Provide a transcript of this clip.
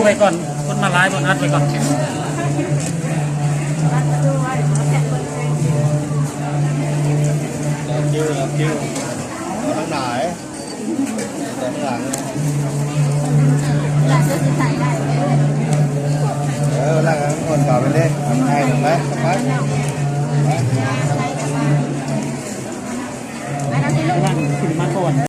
ໄວ້ກ່ອນ ຄົນມາຫຼາຍ ເບິ່ງອັດໄວ້ກ່ອນ. ລໍຄິວ ລໍຄິວ ເອົາທາງໜ້າເດ້ ເອົາທາງຫຼັງ. ເອີ ຫຼັງຄົນກາໄປເດ້ ທາງໃນລົງໄປ ໄປ.